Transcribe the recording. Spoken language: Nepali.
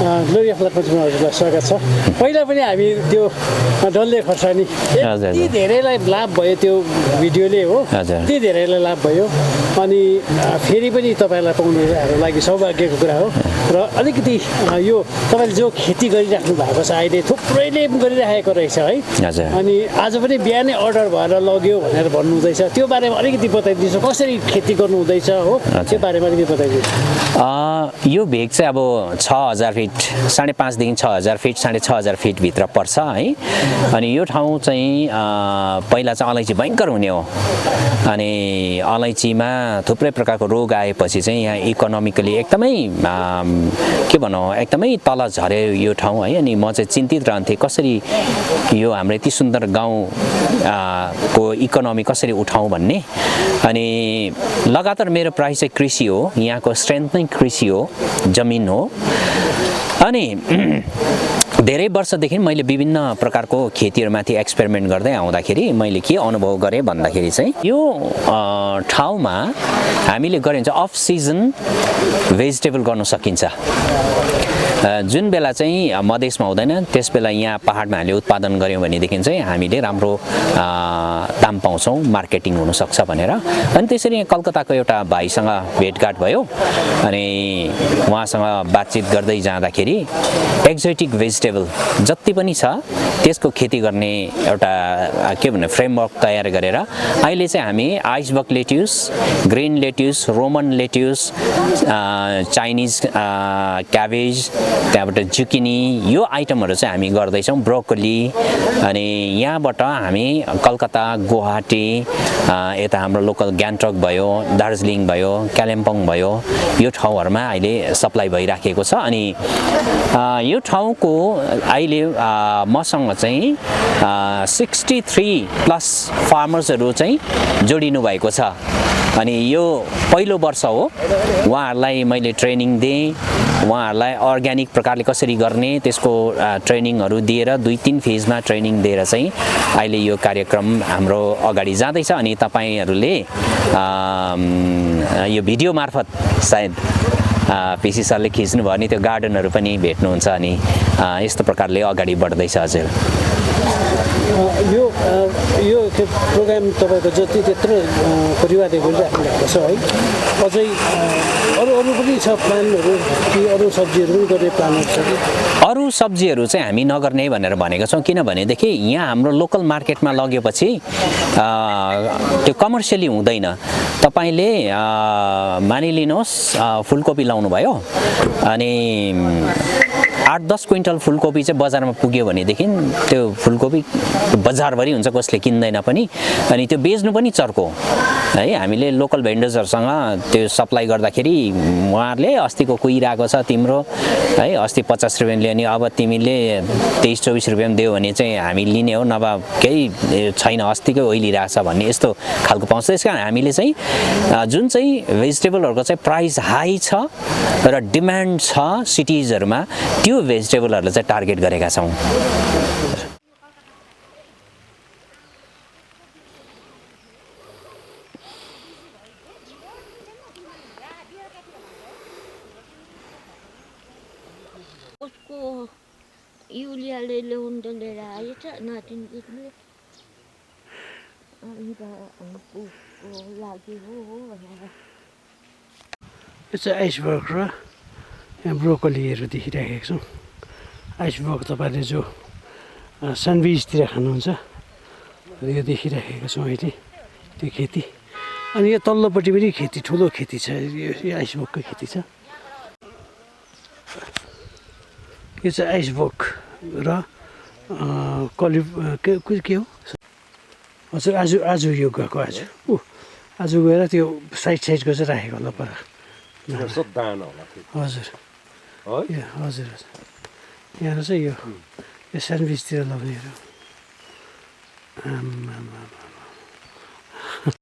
लोरी अफलातमा हजुरलाई स्वागत छ। पहिला पनि हामी त्यो डल्ले खोर्सानी यति धेरैलाई लाभ भयो त्यो भिडियोले हो, यति धेरैलाई लाभ भयो। अनि फेरि पनि तपाईँलाई पाउनुको लागि सौभाग्यको कुरा हो। र अलिकति यो तपाईँले जो खेती गरिराख्नु भएको छ अहिले थुप्रैले गरिराखेको रहेछ है। अनि आज पनि बिहानै अर्डर भएर लग्यो भनेर भन्नुहुँदैछ, त्यो बारेमा अलिकति बताइदिनुहोस्, कसरी खेती गर्नु हुँदैछ हो, त्यो बारेमा अलिकति बताइदिनुहोस्। यो भेग चाहिँ अब 6000 फिट, 5.5 देखि 6000 फिट, 6.5 फिट भित्र पर्छ है। अनि यो ठाउँ चाहिँ पहिला चाहिँ अलैँची भयङ्कर हुने हो। अनि अलैँचीमा थुप्रै प्रकारको रोग आएपछि चाहिँ यहाँ इकोनोमिकली एकदमै के भनौँ एकदमै तल झरे यो ठाउँ है। अनि म चाहिँ चिन्तित रहन्थेँ कसरी यो हाम्रो यति सुन्दर गाउँ को इकोनोमी कसरी उठाउँ भन्ने। अनि लगातार मेरो प्राइस चाहिँ कृषि हो, यहाँको स्ट्रेन्थ नै कृषि हो, जमिन हो। अनि धेरै वर्षदेखि मैले विभिन्न प्रकारको खेतीहरूमाथि एक्सपेरिमेन्ट गर्दै आउँदाखेरि मैले के अनुभव गरेँ भन्दाखेरि चाहिँ यो ठाउँमा हामीले गऱ्यो भने चाहिँ अफ सिजन भेजिटेबल गर्न सकिन्छ। जुन बेला चाहिँ मधेसमा हुँदैन त्यस बेला यहाँ पहाडमा हामीले उत्पादन गऱ्यौँ भनेदेखि चाहिँ हामीले राम्रो दाम पाउँछौँ, मार्केटिङ हुनसक्छ भनेर। अनि त्यसरी कलकत्ताको एउटा भाइसँग भेटघाट भयो। अनि उहाँसँग बातचित गर्दै जाँदाखेरि एक्जोटिक भेजिटेबल जति पनि छ त्यसको खेती गर्ने एउटा के भन्ने फ्रेमवर्क तयार गरेर अहिले चाहिँ हामी iceberg lettuce, green lettuce, Roman lettuce, Chinese cabbage, त्यहाँबाट जुकिनी, यो आइटमहरू चाहिँ हामी गर्दैछौँ, ब्रोकोली। अनि यहाँबाट हामी कलकत्ता, गुवाहाटी, यता हाम्रो लोकल गान्तोक भयो, दार्जिलिङ भयो, कालिम्पोङ भयो, यो ठाउँहरूमा अहिले सप्लाई भइराखेको छ। अनि यो ठाउँको अहिले मसँग चाहिँ 63+ फार्मर्सहरू चाहिँ जोडिनु भएको छ। अनि यो पहिलो वर्ष हो, उहाँहरूलाई मैले ट्रेनिङ दिएँ, उहाँहरूलाई अर्ग्यानिक प्रकारले कसरी गर्ने त्यसको ट्रेनिङहरू दिएर 2-3 फेजमा ट्रेनिङ दिएर चाहिँ अहिले यो कार्यक्रम हाम्रो अगाडि जाँदैछ। अनि तपाईँहरूले यो भिडियो मार्फत सायद पिसी सरले खिच्नु भयो भने त्यो गार्डनहरू पनि भेट्नुहुन्छ। अनि यस्तो प्रकारले अगाडि बढ्दैछ हजुर। यो प्रोग्राम तपाईँको जति त्यत्रो परिवारले गरिराख्नु भएको छ है, अझै अरू पनि छ प्लानहरू कि अरू सब्जीहरू पनि गर्ने प्लानहरू छ कि? अरू सब्जीहरू चाहिँ हामी नगर्ने भनेर भनेको छौँ, किनभनेदेखि यहाँ हाम्रो लोकल मार्केटमा लगेपछि त्यो कमर्सियली हुँदैन। तपाईँले मानिलिनुहोस् फुलकोपी लाउनु भयो अनि 8-10 क्विन्टल फुलकोपी चाहिँ बजारमा पुग्यो भनेदेखि त्यो फुलकोपी बजारभरि हुन्छ, कसले किन्दैन पनि। अनि त्यो बेच्नु पनि चर्को है। हामीले लोकल भेन्डर्सहरूसँग त्यो सप्लाई गर्दाखेरि उहाँहरूले अस्तिको कुहिरहेको छ तिम्रो है, अस्ति 50 रुपियाँ लियो नि अब तिमीले 23-24 रुपियाँ दियो भने चाहिँ हामी लिने हो, नभए केही छैन अस्तिकै ओइलिरहेछ भन्ने यस्तो खालको पाउँछ। त्यस कारण हामीले चाहिँ जुन चाहिँ भेजिटेबलहरूको चाहिँ प्राइस हाई छ र डिमान्ड छ सिटिजहरूमा, त्यो भेजिटेबलहरूलाई चाहिँ टार्गेट गरेका छौँ। उसको युरियाले ल्याउनु लिएर आएछ नातिनीले, अन्त लागि हो भनेर। यो चाहिँ आइसबर्ग र यहाँ ब्रोकोलीहरू देखिराखेको छौँ। आइसबर्ग तपाईँले जो स्यान्डविचतिर खानुहुन्छ यो देखिराखेको छौँ अहिले त्यो खेती। अनि यो तल्लोपट्टि पनि खेती, ठुलो खेती छ, यो आइसबर्गको खेती छ। यो चाहिँ आइसबर्ग र के हो हजुर? आज यो गएको आज गएर त्यो साइडको चाहिँ राखेको होला पर। हजुर हजुर हजुर यहाँ चाहिँ यो स्यान्डविचतिर लगाउनेहरू।